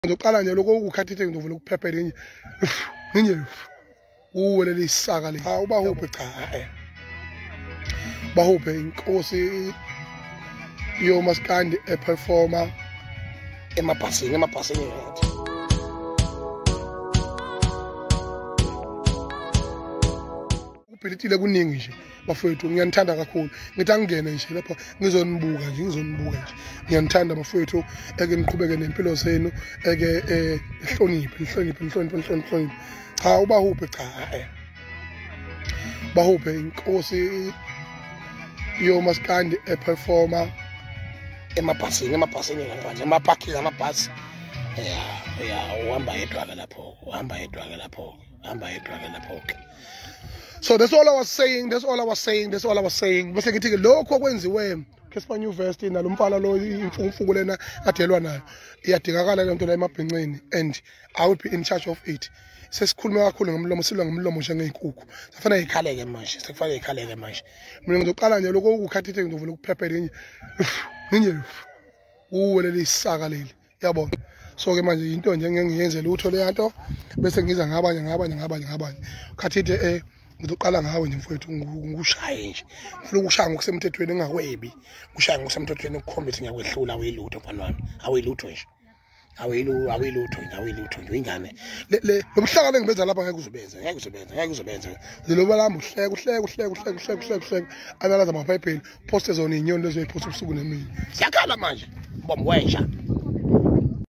Ngizoqala nje lokho ukukhathithe ngizovula ukuphephela nje. Nje uwe leli saka le. Ha ubahuphe cha eh. Bahuphe inkosi yomaskandi eperformer emabhasini ngathi. Ubhilitile kuningi nje bafowethu, ngiyanithanda kakhulu. Ngithi angingene nje lapha ngizonibuka nje, ngiyanithanda bafowethu. Eke niqhubeke nempilo zenu, eke hloniphe nihloniphe nihloniphe nihloniphe. Cha ubahuphe cha eh. Bahuphe inkosi yomaskandi eperformer emabhasini lapha nje, emapakini amabhasi. Yeah, uhamba yedwa ke lapho, uhamba yedwa ke lapho, uhamba yedwa ke lapho. So that's all I was saying, that's all I was saying, that's all I was saying. Bese ngithi ke lokho kwenziwe Cassper University nalomfana lo imfuku lena adelwa nayo. Iyadingakala le nto la emabhinceni and I will be in charge of it. Sesikhuluma kakhulu ngomlomo, silwa ngomlomo njengezinkukhu. Safana ikhaleke manje, sekufanele ikhaleke manje. Mina ngizoqala nje lokho ukukhathithe ngizovula ukuphephela nje. Nje uwe leli saka leli. Yabona. So ke manje into nje ngiyenze lutho le nto bese ngiza ngabanye. Khathithe ngizoqala ngawe nje mfowethu, ngikushaye nje. Ngifuna ukushaya ngokusemthethweni ngingakwebi. Kushaya ngokusemthethweni ukukhomba ukuthi ngiyakwehlula awuyilutho mfana wami. Awuyilutho nje. Awuyilutho nje ingane. Le lomhlaka lengibenza lapha ngeke uzobenza, ngeke uzobenza, ngeke uzobenza. Loba lami uhleke. Analaza amabhayibheli, poste zona inyoni lezo eziposta ubusuku nemini. Siyakhala manje. Bomwenja.